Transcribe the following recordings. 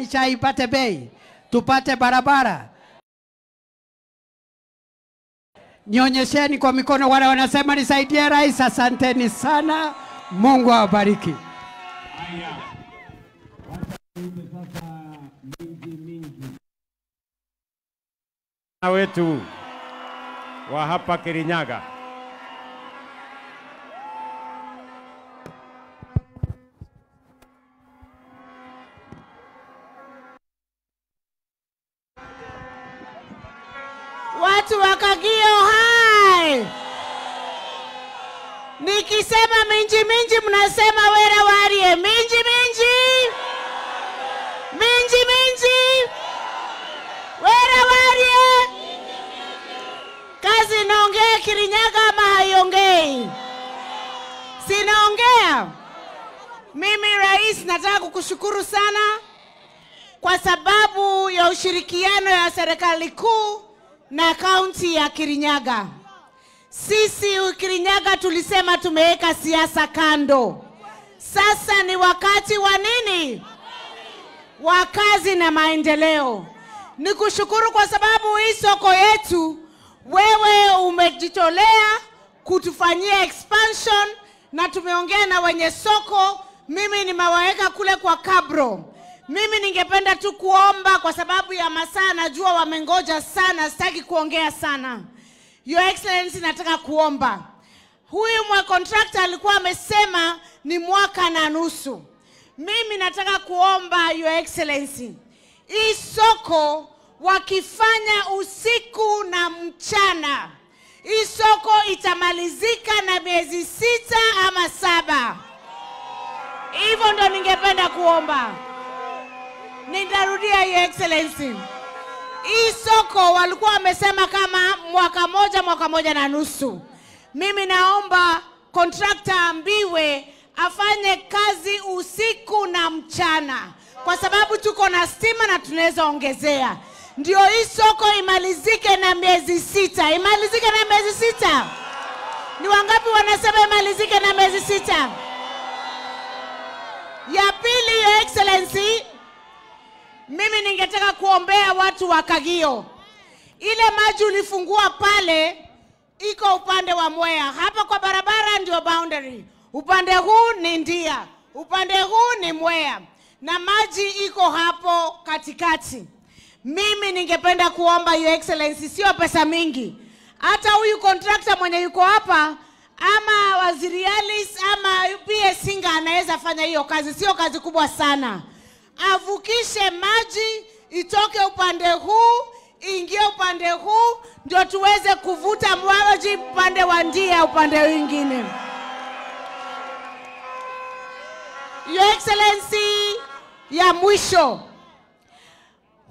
Chai ipate bei, tupate barabara. Nionyesheni kwa mikono wale wanasema nisaidie rais. Asanteni sana, Mungu awabariki. Wetu wa hapa Kirinyaga. Watu wa Kagio hai. Nikisema minji minji mnasema wera warie. Minji minji. Minji minji. Wera warie. Kazi inaongea Kirinyaga ama haiongei? Sinaongea. Mimi rais nataka kukushukuru sana kwa sababu ya ushirikiano ya serikali kuu na kaunti ya Kirinyaga. Sisi Kirinyaga tulisema tumeweka siasa kando. Sasa ni wakati wa nini? Wa kazi na maendeleo. Nikushukuru kwa sababu hii soko yetu wewe umejitolea kutufanyia expansion na tumeongea na wenye soko. Mimi nimewaweka kule kwa Kabro. Mimi ningependa tu kuomba kwa sababu ya masaa, najua wamengoja sana, sitaki kuongea sana. Your Excellency, nataka kuomba. Huyu mwa contractor alikuwa amesema ni mwaka na nusu. Mimi nataka kuomba Your Excellency, hii soko wakifanya usiku na mchana, hii soko itamalizika na miezi 6 ama 7. Hivyo ndo ningependa kuomba. Nitarudia Your Excellency. Hii soko walikuwa wamesema kama mwaka moja, mwaka moja na nusu. Mimi naomba contractor ambiwe afanye kazi usiku na mchana, kwa sababu tuko na stima na tunaweza ongezea. Ndio hii soko imalizike na miezi 6. Imalizike na miezi 6. Ni wangapi wanasema imalizike na miezi 6? Ya pili, Your Excellency, mimi ningetaka kuombea watu wa Kagio. Ile maji ulifungua pale iko upande wa Mwea. Hapa kwa barabara ndio boundary. Upande huu ni Ndia, upande huu ni Mwea, na maji iko hapo katikati. Mimi ningependa kuomba Your Excellency, sio pesa mingi. Hata huyu contractor mwenye yuko hapa ama Waziri Alice ama PS Singa anaweza fanya hiyo kazi, sio kazi kubwa sana. Avukishe maji itoke upande huu ingie upande huu, ndio tuweze kuvuta maji upande wa Ndia upande mwingine. Your Excellency, ya mwisho,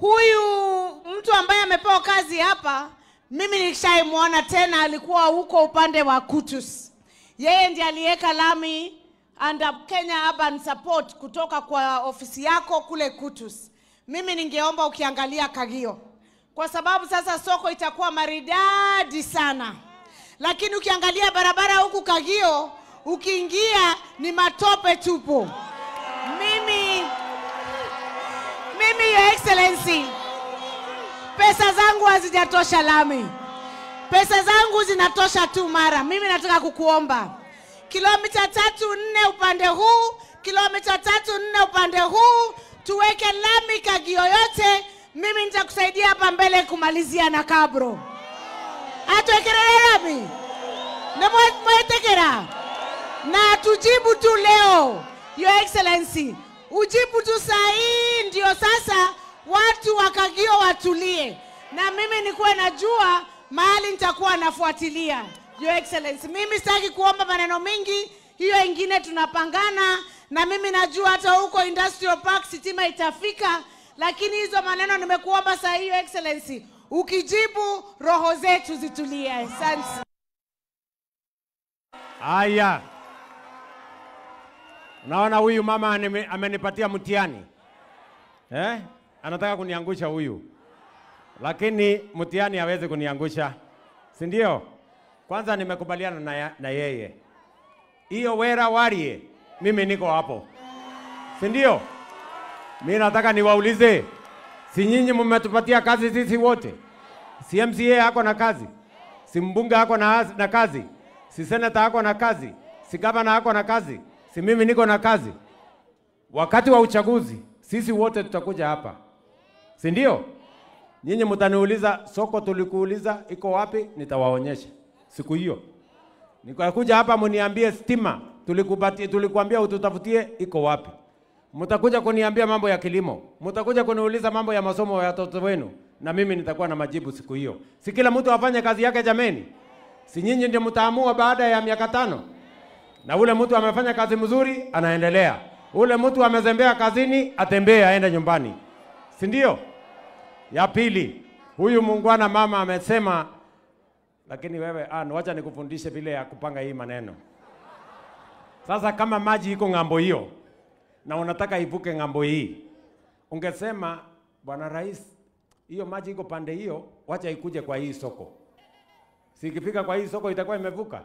huyu mtu ambaye amepewa kazi hapa, mimi nilishaimwona tena, alikuwa huko upande wa Kutus. Yeye ndiye aliweka lami under Kenya Urban Support kutoka kwa ofisi yako kule Kutus. Mimi ningeomba ukiangalia Kagio, kwa sababu sasa soko itakuwa maridadi sana. Lakini ukiangalia barabara huku Kagio, ukiingia ni matope tupu. Mimi Your Excellency, pesa zangu hazijatosha lami. Pesa zangu zinatosha tu mara. Mimi nataka kukuomba kilomita 3-4 upande huu, kilomita 3-4 upande huu, tuweke lami Kagio yote. Mimi nitakusaidia hapa mbele kumalizia na Kabro. Atuwekelele lami. Na mwetekera. Na tujibu tu leo, Your Excellency. Ujibu tu sahi, ndio sasa watu wa Kagio watulie. Na mimi nikuwe najua mahali nitakuwa nafuatilia. Your Excellency, mimi sitaki kuomba maneno mingi, hiyo ingine tunapangana. Na mimi najua hata huko Industrial Park sitima itafika, lakini hizo maneno nimekuomba saa hii, Your Excellency, ukijibu roho zetu zitulie. Asante. Haya. Unaona huyu mama amenipatia mtihani. Eh? Anataka kuniangusha huyu. Lakini mtihani hawezi kuniangusha. Si ndio? Kwanza nimekubaliana na yeye. Hiyo wera warie, mimi niko hapo. Si ndio? Mimi nataka niwaulize, si nyinyi mmetupatia kazi sisi wote? Si MCA hako na kazi? Si mbunge hako na kazi? Si senator hako na kazi? Si governor hako na kazi? Si mimi niko na kazi? Wakati wa uchaguzi sisi wote tutakuja hapa, si ndio? Nyinyi mtaniuliza soko tulikuuliza iko wapi, nitawaonyesha siku hiyo. Nikakuja hapa mniambie stima tulikuambia ututafutie iko wapi. Mtakuja kuniambia mambo ya kilimo, mtakuja kuniuliza mambo ya masomo ya watoto wenu, na mimi nitakuwa na majibu siku hiyo. Si kila mtu afanye kazi yake jameni? Si nyinyi ndio mtaamua baada ya miaka 5? Na ule mtu amefanya kazi mzuri anaendelea, ule mtu amezembea kazini atembee aende nyumbani, si ndio? Ya pili, huyu muungwana mama amesema, lakini wewe wacha nikufundishe vile ya kupanga hii maneno. Sasa kama maji iko ng'ambo hiyo na unataka ivuke ng'ambo hii, ungesema bwana rais, hiyo maji iko pande hiyo, wacha ikuje kwa hii soko. Si ikifika kwa hii soko itakuwa imevuka,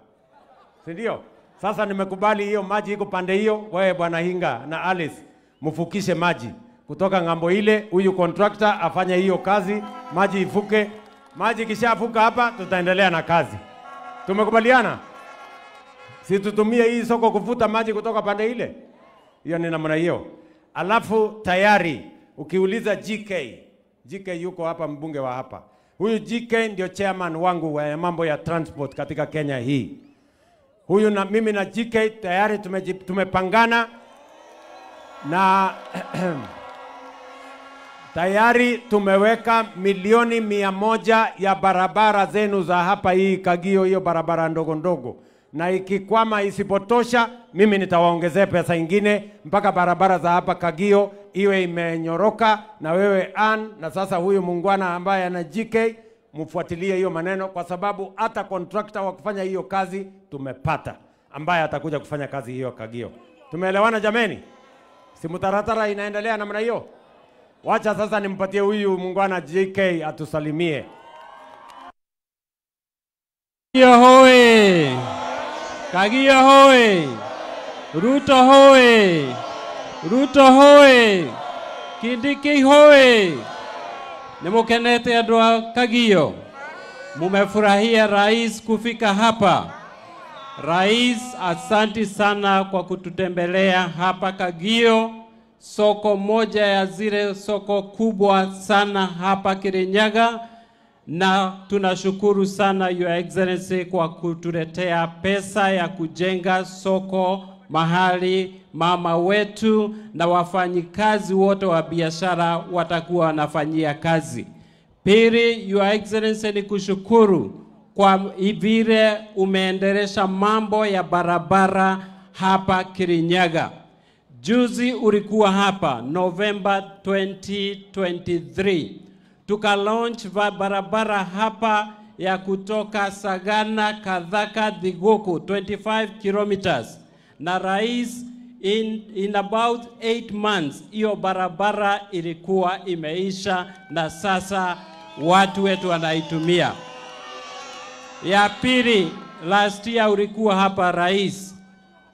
si ndio? Sasa nimekubali hiyo maji iko pande hiyo, wewe bwana Hinga na Alice mfukishe maji kutoka ng'ambo ile, huyu contractor afanye hiyo kazi, maji ivuke. Maji kishavuka hapa tutaendelea na kazi. Tumekubaliana? Si tutumie hii soko kuvuta maji kutoka pande ile? Hiyo ni namna hiyo. Alafu tayari ukiuliza GK, GK yuko hapa, mbunge wa hapa. Huyu GK ndio chairman wangu wa mambo ya transport katika Kenya hii. Huyu na mimi na GK tayari tumepangana na tayari tumeweka milioni 100 ya barabara zenu za hapa hii Kagio, hiyo barabara ndogo ndogo. Na ikikwama isipotosha, mimi nitawaongezea pesa ingine mpaka barabara za hapa Kagio iwe imenyoroka. Na wewe Ann, na sasa huyu muungwana ambaye ana GK, mfuatilie hiyo maneno, kwa sababu hata contractor wa kufanya hiyo kazi tumepata, ambaye atakuja kufanya kazi hiyo Kagio. Tumeelewana jameni? Si mtaratara inaendelea namna hiyo? Wacha sasa nimpatie huyu muungwana JK atusalimie. Kagio hoye! Kagio hoye! Ruto hoye! Ruto hoye! Kindiki hoye! Nimukenete andũ a Kagio, mumefurahia rais kufika hapa. Rais, asanti sana kwa kututembelea hapa Kagio, soko moja ya zile soko kubwa sana hapa Kirinyaga, na tunashukuru sana Your Excellency kwa kutuletea pesa ya kujenga soko mahali mama wetu na wafanyikazi wote wa biashara watakuwa wanafanyia kazi. Pili, Your Excellency, ni kushukuru kwa vile umeendelesha mambo ya barabara hapa Kirinyaga. Juzi ulikuwa hapa November 2023. Tuka launch barabara hapa ya kutoka Sagana Kathaka Thiguku 25 kilometers. Na rais in about 8 months hiyo barabara ilikuwa imeisha na sasa watu wetu wanaitumia. Ya pili, last year ulikuwa hapa rais,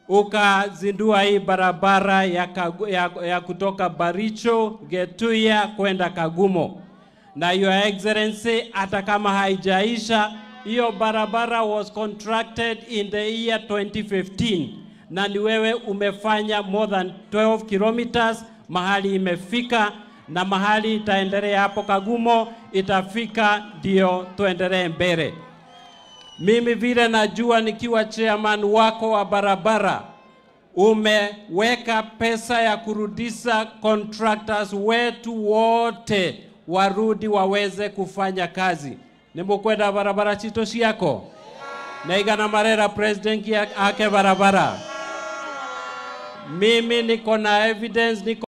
ukazindua hii barabara ya kutoka Baricho Getuya kwenda Kagumo. Na Your Excellency, hata kama haijaisha, hiyo barabara was contracted in the year 2015. Na ni wewe umefanya more than 12 kilometers mahali imefika, na mahali itaendelea hapo Kagumo itafika, ndio tuendelee mbele. Mimi vile najua nikiwa chairman wako wa barabara, umeweka pesa ya kurudisha contractors wetu wote warudi waweze kufanya kazi. Nimukwenda barabara chito ciako na igana marera president ake barabara. Mimi niko na evidence, niko